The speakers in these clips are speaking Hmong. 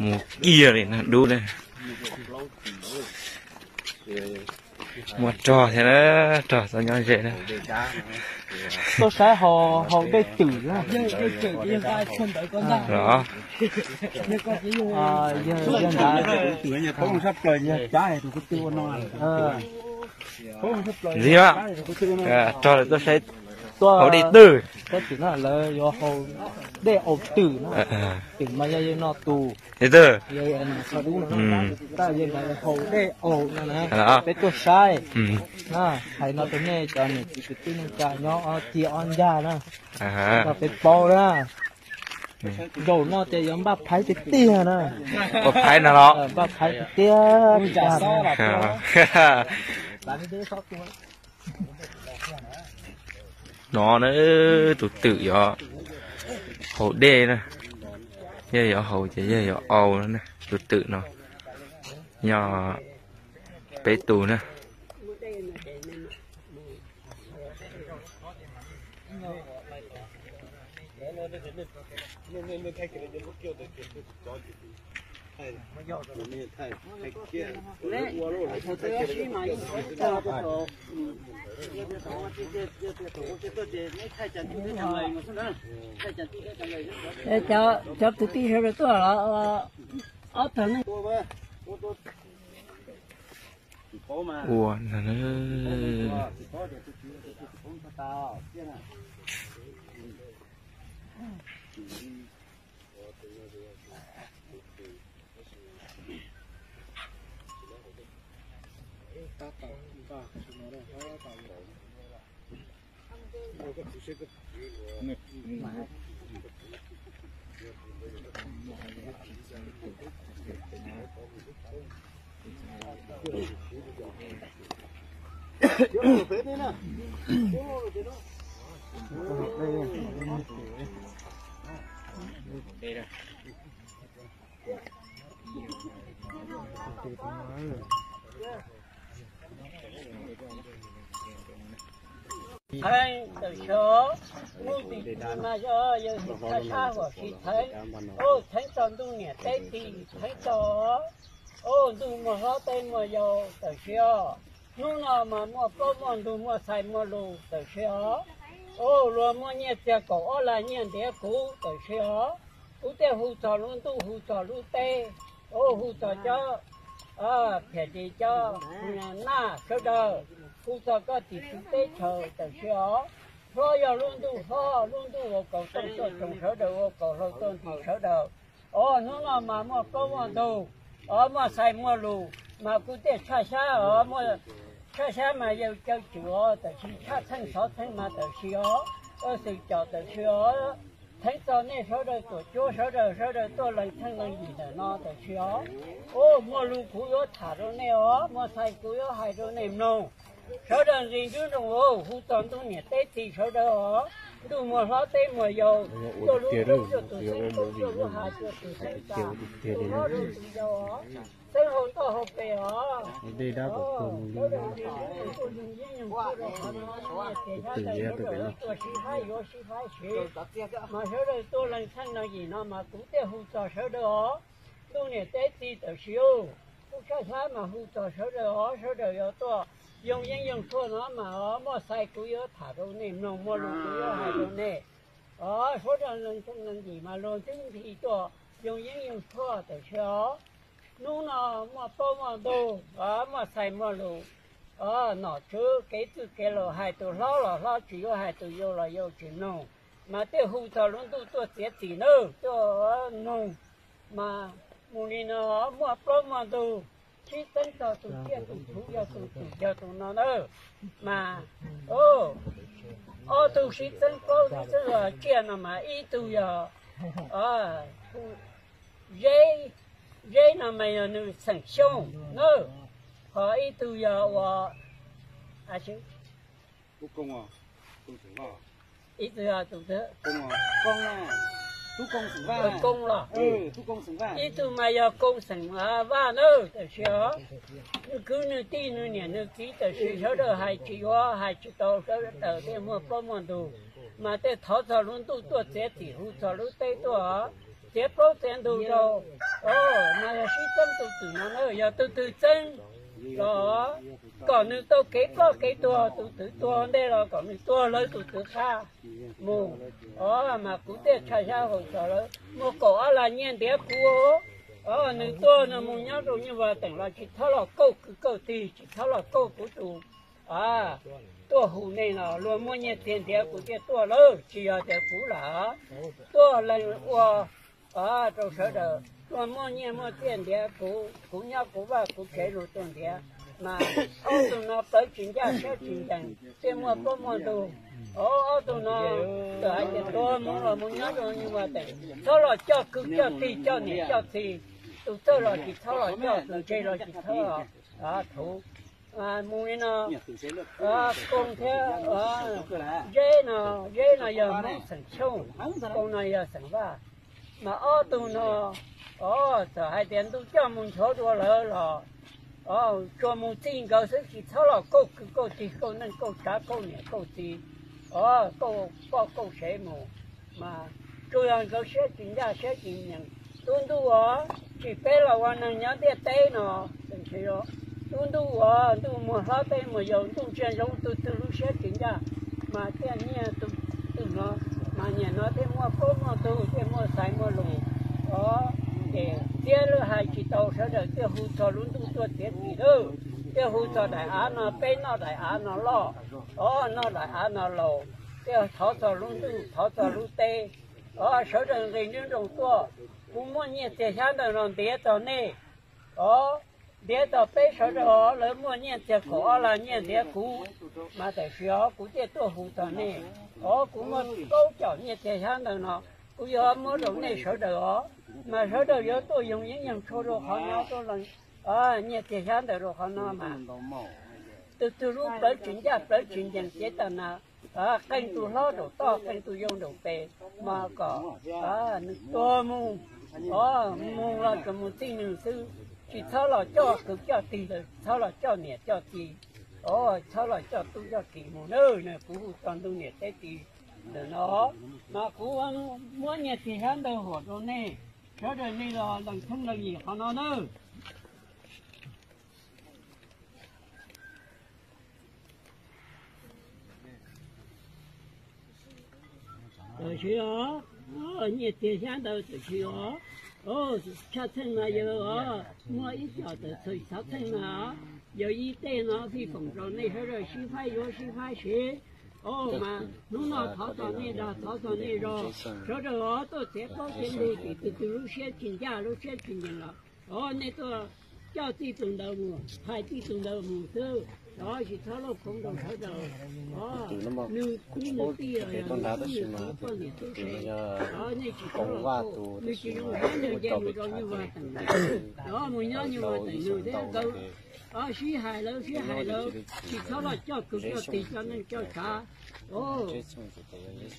Mus kiag li no dub ne. Muaj rog thiab na, rog txhob nyob ze na. Tuaj saib hau dej twm na. Los. Ntxiv, rog lawv tuaj saib hau dej twm. Lawv yuav hau dej hau twm na. Twm mas yog yawg no tus. Tab yawg ntawd hau dej hau no na. Peb tuaj saib na, hais no rau nej cov niam txiv kwv tij neej tsa nyob cia ob ncag na, kom peb paub na. Zaum no ces yuav npaj phaiv tiag tiag na. Npaj phaiv tiag tiag. No na, tus twm yuav hau dej na, yog yuav hau ces yog yuav au na, tus twm no yog peb tus na. Cov kwv tij sawv daws tuaj los ob tog ne. Ua no na. Theeb ntawm xyov, hnub tim tsib mas yog yawg Xib Thaj Sab Huam Xib Theeb, ua theeb txog ntuj niam teb txi theeb txog, ua ntuj muaj hlob teb muaj yau tawm siab os. Hnub no mas muaj plaub muaj ntug muaj xais muaj lus tawm siab os. Ua luag muaj nyiaj txiag kaum ob lag nyiaj ntiav kuv tawm siab os. Kuv thiaj hu txog lub ntuj hu txog lub teb, ua hu txog cov phiam lis cov naj sawv daws, hu txog koj tim txwv teb chaws tawm siab os. Hlob yog lub ntuj hlob, lub ntuj ua kaus tooj tuaj tsoos sawv daws, ua kaus hlau tuaj nti sawv daws. Os, hnub no mas muaj plaub muaj ntug, os, muaj xais muaj lus, mas kuv thiaj tshaj xyab os, muaj tshaj xyab mas yawg caw tswm os, tab sis tshaj txheej xov txheej mas tawm sis os, ua xwm com tawm sis os. Theeb txog nej sawv daws tuam cuab sawv daws, sawv daws tuaj lees txheej lees yim ntawm no tawm sis os. Ua, muaj lus kuv yuav tham rau nej os, muaj xais kuv yuav hais rau nej mloog. Sawv daws nqis nruab nroos, hu txog ntuj niam teb txi sawv daws os. Ntuj muag hlob teb muag yau, tuaj lub ntuj tuaj tus xeeb tuaj, tuaj lub hav tuaj tus xeeb tas, tus hlob rau tus yau os. Xeeb hau toj hau pes os. Sawv daws nqis nruab nroos, hu txog ntuj niam teb txi sawv daws os. Tuaj sib faib yuav sib faib siv, mas sawv daws tuaj lees txheej lees yim no mas kuv thiaj hu txog sawv daws os. Ntuj niam teb txi tawm sis os, kuv tshaj xyab mas hu txog sawv daws os, sawv daws yuav tuaj yoo yeeb yoo tshuaj no mas os, muaj xais kuv yuav tham rau nej mloog, muaj lus kuv yuav hais rau nej os. Sawv daws lees txheej lees yim mas luag ntxwb nti tuaj yoo yeeb yoo tshuaj tawm sis os. Hnub no muaj plaub muaj ntug, muaj xais muaj lus, nom tswv kev txwj kev laus, hais tus hlob los hlob tsis yuav, hais tus yau los yau tsis mloog, mas thiaj hu txog lub ntuj tuaj txiav txim nawb, tuaj mloog. Mas mus li no, muaj plaub muaj ntug, sib txeeb txog tus tsiaj tus txhu, yog tus twm yog tus no nawb. Mas ob tug sib txeeb, plaub sib txeeb tsiaj no mas ib tug yog Zeb, Zeb no mas yog nws xeem Xyooj nawb, ho ib tug yog ua, ib tug yog tus Koob los, ib tug mas yog Koob xeem Vaj nawb, tam sis os nws kwv nws tij nws niam nws txiv tam sis sawv daws hais tsis yuav hais tsis tau, sawv daws thiaj muaj plaub muaj ntug, mas thiaj thov txog lub ntuj tuaj txiav txim, hu txog lub teb tuaj os. txiav plaub txiav ntug rau, o, mas yog sib txeeb tus twm no na, yog tus twg txeeb los kom nws tau kev ploj kev tuag, tus twg tuag ntej los kom nws tuag lawv tus twg qab mus. O, mas kuv thiaj tshaj xyab hau txog lawv muaj kaum ob las nyiaj ntiav kuv, o, nws tuag nws mus nyob rau nyuj vaj teem los tsis txhob los kauj kwv kauj tij, tsis txhob los kauj kuv tus, a, tuaj hu nej no, luag muaj nyiaj txiag ntiav kuv thiaj tuaj lawm, tsis yog tias kuv lam tuaj lees ua, a, rau sawv daws. Luag muaj nyiaj muaj txiag ntiav kuv, kuv nyob kuv vaj kuv tsev luag tuaj ntiav, mas ob tug no plawv tsis ncaj siab tsis ncees thiaj muaj plaub muaj ntug. O, ob tug no txawm hais tias tuag mus los mus nyob rau nyuj vaj teem, txhob los coj kwv coj tij coj niam coj txiv, tus txawj los tsis txhob los coj, tus ntse los tsis txhob los thuv. Mus li no, Koob thiab Zeb no, Zeb no yog Hmoob xeem Xyooj, Koob no yog xeem Vaj. Mas ob tug no, o, txawm hais tias ntuj coj mus nchuav dua lawv los, o, tsuas mus txij nkawd xwb, tsis txhob los kauj kwv kauj tij, kauj neej kauj tsav, kauj niam kauj txiv, o, kauj poj kauj sev mus, mas tsuas yog nkawd siab tsis ncaj siab tsis ncees. Lub ntuj uas tsim peb los ua neeg nyob ntiaj teb no, lub ntuj uas ntuj muag hlob teb muag yau, ntuj ntsia ntsoov tus twg lub siab tsis ncaj, mas thiaj nyiag tus twg no, mas niaj no thiaj muaj plaub muaj ntug, thiaj muaj xaiv muaj lus. O, ces txiav lawv hais tsis tau, sawv daws thiaj hu txog lub ntuj tuaj txiav txim lawm, thiaj hu txog daim av no, peb noj daim av no loj, o, noj daim av no laus, thiaj thov txog lub ntuj, thov txog lub teb. O, sawv daws nqis nruab nroos tuaj, kuv muaj nyiaj txiag xyab ntawm no ntiav txog nej. O, ntiav txog peb sawv daws os, lawv muaj nyiaj txiag kaum ob las nyiaj ntiav kuv, mas tam sim os kuv thiaj tuaj hu txog nej. O, kuv muaj plaub caum nyiaj txiag xyab ntawm no, kuv yuav muab rau nej sawv daws os, mas sawv daws yuav tuaj yoog yeeb yoog tshuaj rau qhov no, tuaj lees nyiaj txiag xyab ntawm rau qhov no mas tus twg lub plawv tsis ncaj plawv tsis ncees cev tag na, qee tus hlob nraum toj, qee tus yau nraum pem, mas kom nws tuag mus, o, mus los kom mus txij nws xwb, tsis txhob los coj kwv coj tij lawm, txhob los coj niam coj txiv, o, txhob los coj tub coj kiv mus na. Kuv hu txog ntuj niam teb tij ntawm no, mas kuv muab nyiaj txiag xyab ntawd huam rau nej, sawv daws nej los lees tsheej lees yim qhov no na. Tam sim os, nyiaj txiag xyab ntawd tam sim os, tshaj txheej mas yog os, muaj ib co tawm txhua xov txheej mas, yog ib tej no fij foom rau nej sawv daws sib faib yuav sib faib siv. O, mas hnub no thov txog nej dag, thov txog nej zog, sawv daws os tuaj txiav plaub txiav ntug tim tus twg lub siab tsis ncaj lub siab tsis ncees los, o, nej tuaj coj txij tus ntawd mus, hais txij tus ntawd mus xwb, o, tsis txhob lauj khoov rau sawv daws. O, nws kwv nws tij los yog nws tub nws kiv poj niam tub se, o, nej tsis txhob lauj khoov, nws tsis zoo siab nws nce mus rau nyuj vaj teem, o, mus nyob nyuj vaj teem nws thiab nkawd, o, sib hais lawv sib hais lawv, tsis txhob los coj kwv coj tij coj neej coj tsav. O,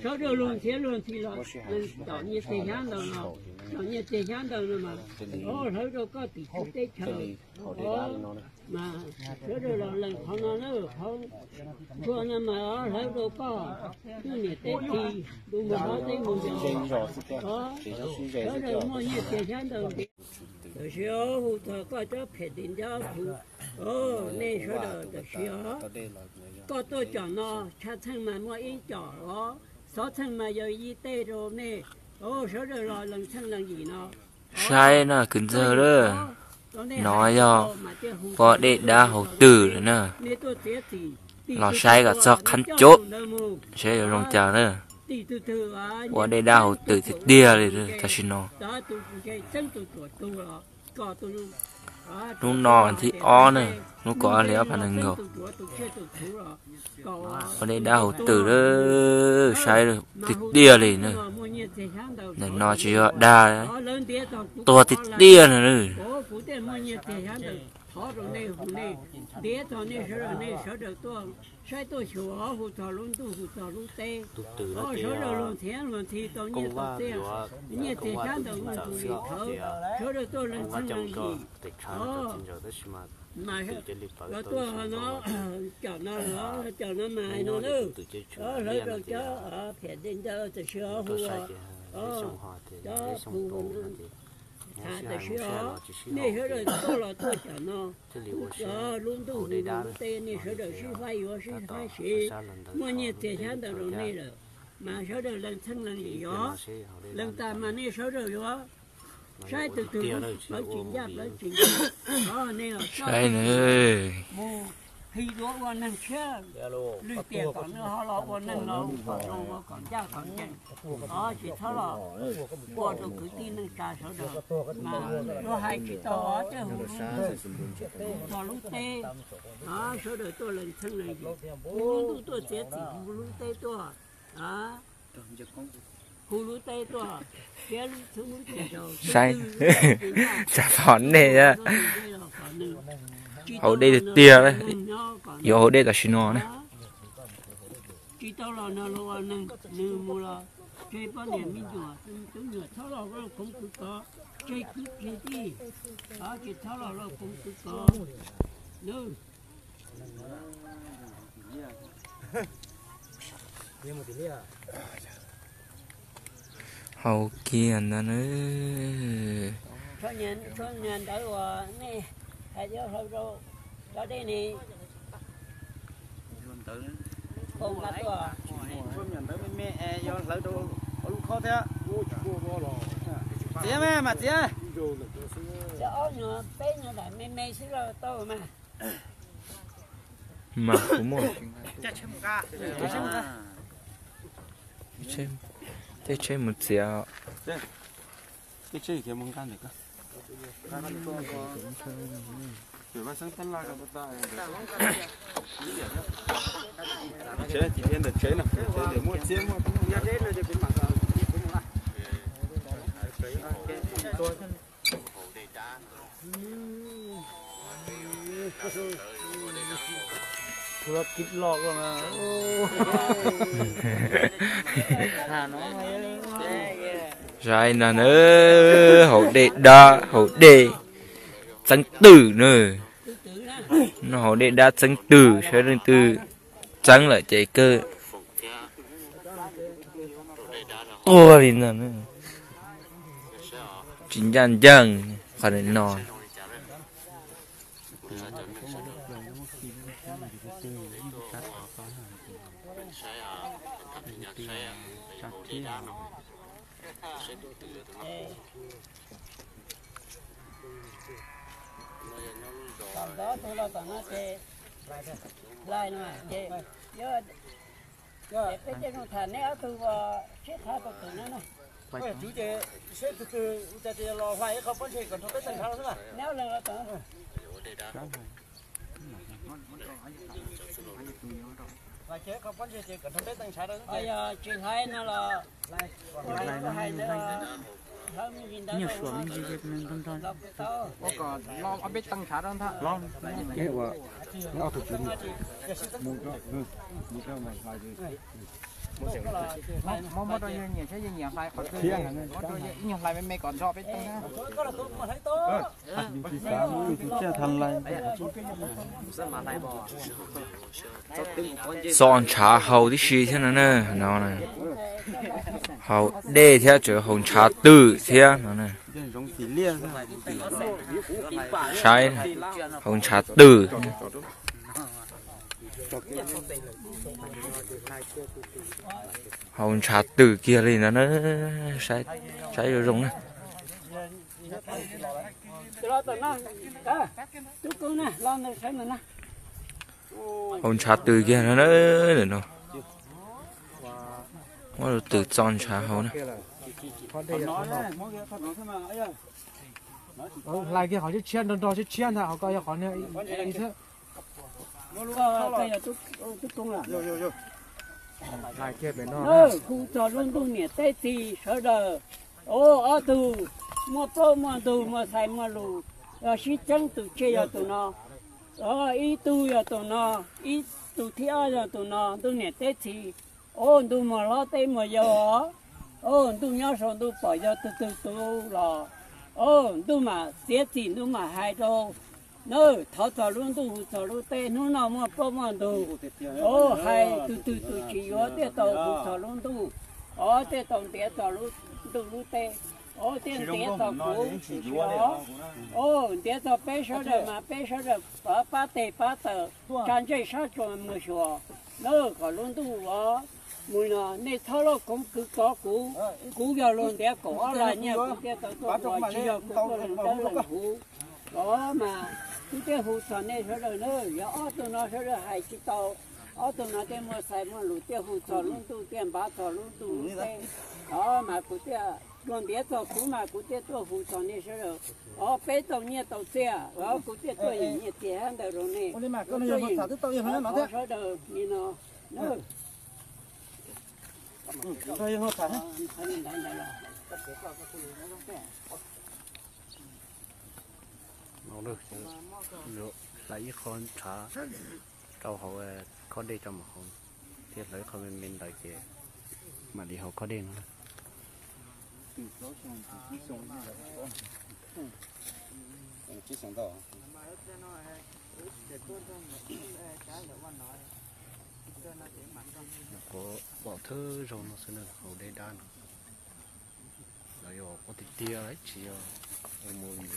sawv daws luag ntxhiav luag ntxhi los lees tom nyiaj txiag xyab ntawd no, tom nyiaj txiag xyab ntawd no mas, o, hlawv rau koj tim teb chaws, o, mas sawv daws los lees qhov no na, qhov ntshua no mas hlawv rau koj, tub niam teb tij, ntu mus hlob teb mus yau, o, sawv daws muaj nyiaj txiag xyab ntawd ntiav. Tam sim hu txog koj cov phem tim ncab phuv, o, nej sawv daws tam sim os, koj tuaj com no, tshaj txheej mas muaj ib com os, xov txheej mas yog ib teg rau nej, o, sawv daws los lees tsheej lees yim no. Saib no kwv ntxawg lawm, no yog ua dej dab hauv twm lawm na. Los saib kom txog qhab cub, saib yuav zoo cas na. Ua dej dab hauv twm tiag tiag li tam sim no. Hnub no thib ob na, hnub kaum ob hli ob phav nees nkaum. Ua dej dab hauv twm lawm, saib tiag tiag li na. Ntawm no tsis yog dag, tuag tiag tiag na. Saib tuaj xyuas hu txog lub ntuj hu txog lub teb, sawv daws luag ntxhiav luag ntxhi tau nyiaj tau txiaj, nyiaj txiag xyab ntawd luag tus lim thawv, sawv daws tuaj lees txheej lees yim. Mas lawv tuaj no, cov no, cov no mas hais no na, hlawv rau cov phem dej ncaj tam sim hu os. Cov phu, tham tam sim os, nej sawv daws tuaj los tuaj cov no, lub ntuj lub teb nej sawv daws sib faib yuav sib faib siv, muaj nyiaj txiag xyab ntawv rau nej lawm, mas sawv daws lees txheej lees yim os, lees tas mas nej sawv daws yuav saib tus twg plawv tsis ncaj plawv tsis ncaj, nej los saib mus hi duav ua neeg tshiab, lwm tiam kom nws ho los ua neeg los kom zoo ua kom ncaj kom ncees, tsis txhob los ua rau kwv tij neej tsa sawv daws, mas luag hais tsis tau os, tej hu lub teb, sawv daws tuaj lees txheej lees yim, hu lub ntuj tuaj txiav txim, hu lub teb tuaj, hu lub teb tuaj, saib, tsa phom nej, haus dej tiag tiag, yuav haus dej tam sim no na. Tsis tau los no los ua neeg, nws mus los tseg poj niam me nyuam, tus nyuam txhob los lauj koov kwv kov, tseg kwv tseg tij, tsis txhob los lauj koov kwv kov. Haus kiag ntawd na. Tshuav niag ntawd uas nej hais yuav hlawv rau cov dej ne, ntawd me me yog hlawv rau lub khob thiab. Txiav mas, mas txiav. Cov ob nyuag peb nyuag daim me me xwb los tau mas. Mas kuv muaj. Tej tsheb mus txiav. Saib no na, haus dej dab, haus dej txeeb twm na. No haus dej dab txeeb twm, saib leej twg txeeb lawm ces kawg tuag li ntag. Tsis ncaj ncees qhov no. Tom ntov tug los tom no ces, lais no ces, yog, ces peb coj zoo tham neb ob tug ua sib qhab rau tus no na. Seb tus twg ua cas ces los hlais ib qho pob ntseg kom nrog peb teej ntshav xwb na. Neb ob leeg los tom. Hlais kiag ib qho pob ntseg ces kom nrog peb teej ntshav rau. Yog tsis hlais no los, hais ntawd, hlawv me ntsis ntawd los kuj tau. Muab, muab rau yawg nyiam thiab yawg nyiam hlais qhov twg, muab rau yawg ib nyuag hlais me me kom nrog peb teej na. Txo ntshav haus tib si thiab no na, no na. Haus dej thiab tseem haus ntshav twm thiab no na. Saib, haus ntshav twm. Haus ntshav twm kiag li no na, saib zoo zoo na. Haus ntshav twm kiag no na, no. Muab tus twm txo ntshav haus na. Hlais kiag qhov tshiab tshiab nrog nrog tshiab tshiab ntag, qhov ko yog qhov niag ib xwb. Hu txog lub ntuj niam teb txiv sawv daws, o, ob tug muaj plaub muaj ntug muaj xais muaj lus, sib txeeb tus tseg yog tus no, o, ib tug yog tus no, ib tug thib ob yog tus no, ntuj niam teb txiv, o, ntuj muag hlob teb muag yau, o, ntuj nyob saum ntuj pom yog tus twg tus los, o, ntuj mam txiav txim ntuj mam hais rau. Nab, thov txog lub ntuj hu txog lub teb, hnub no muaj plaub muaj ntug, o, hais tus twg tus tsis yuav thiaj tau hu txog lub ntuj, o, thiaj tau ntiav txog lub Ntuj lub teb, o, thiaj ntiav txog kuv, o, ntiav txog peb sawv daws mas peb sawv daws pab teg pab taw, tsa ntsej sab tsuas mus xyuas, na, kom lub ntuj os mus no, nej txhob loj koov kwv kov kuv. Kuv yog luag ntiav kaum ob lag nyiaj kuv thiaj tau tuaj ua, tsis yog kuv tuaj lees dawb lees huv. Os mas kuv thiaj hu txog nej sawv daws na, yog ob tug no sawv daws hais tsis tau, ob tug no thiaj muaj xaiv muaj lus thiaj hu txog lub ntuj thiaj npav txog lub ntuj lub teb. Os mas kuv thiaj, luag ntiav txog kuv mas kuv thiaj tuaj hu txog nej sawv daws. Os peb tau nyiaj tau txiaj, os kuv thiaj tuaj yeem nyiaj txiag ntawd rau nej. Kuv tuaj yeem thov sawv daws li no. Hlais ib qho ntshav rau hauv khob dej tso mam haus, thiab hlawv ib qho me me ntawd ces mam li haus khob dej no. Nyuam qhuav pom thawj zaug no xwb na, haus dej dab no. Lawv yuav ua tiag tiag tsis yog mus mus.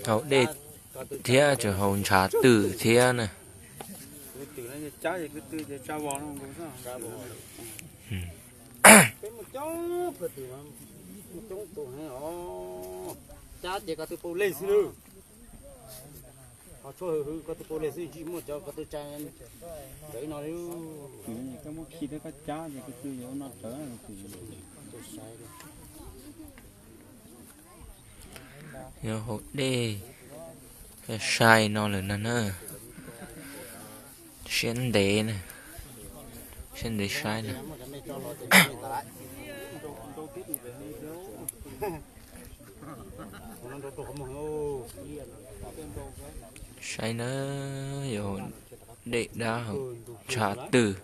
Haus dej thiab tseem haus ntshav twm thiab na. Cab ces koj twb pau leg xwb lawm. Ho tshuaj hwv hwv koj twb pau leg xwb, tsis muaj cov koj twb tsa ntawm no li. Koj muab khi thiab koj cab ces koj twb yuav no rawv. Yog haus dej sai no lawm na na. Siab ntev na, siab ntev saib na. Saib na, yog dej dab haus ntshav twm.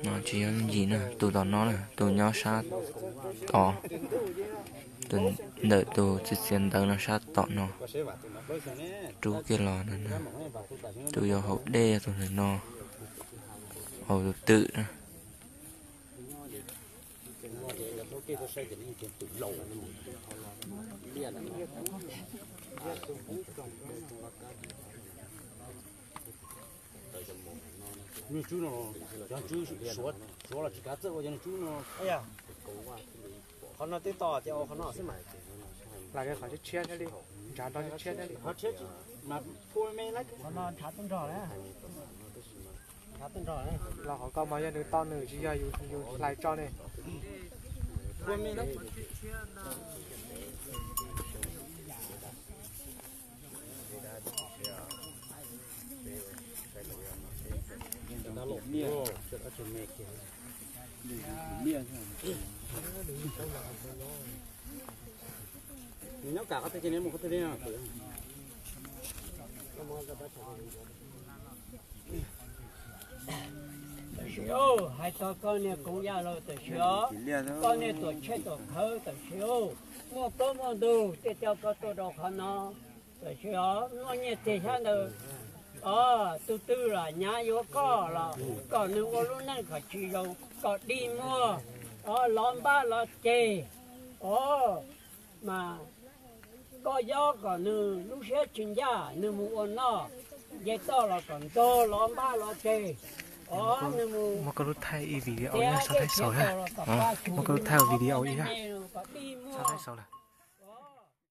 No tsis yog ib yim na, tus tom no na, tus nyob sab tod, tus ntawm tus txiv txiav ntawv no sab tom no. Rub kiag los na, tus yuav haus dej yog tus ntawm no, haus tus twm na. Nws tswb no, cov tswb suav los tsis kav txawj ua cov nws tswb no. Qhov no twb to ces ua qhov no xwb mas. Lam qhov tshiab tshiab thiaj li, ntshav nrog tshiab tshiab thiaj li. Qhov tshiab mas pua me lawm. Qhov no ntshav twb nrog lawm. Ntshav twb nrog lawm. Los qhov ko mas yog nws to nws tsis yog yus, yus hlais tso ne. Pua me lawm. Nws nyob kam qhov twg ces nws mus qhov twg li no. Tam sim, hais txog koj niag Koov Yaj Laug tam sim os, koj niag tuam tshej tuam khawv tam sim os, muaj plaub muaj ntug thiaj coj koj tuaj rau qhov no. Tam sim os, muaj nyiaj txiag xyab ntawd, o, tus twg los nyav yuav koj los kom nws ua lub neej kom tsis zoo, kom dig muag, o, lov npab lov ceg, o, mas koj yob kom nws lub siab tsis ncaj, nws mus ua noj, nce toj los kom ntog lov npab lov ceg, o, nws mus, muab koj lub thaij ib video, muab koj lub thaij video ib, kom dig muag.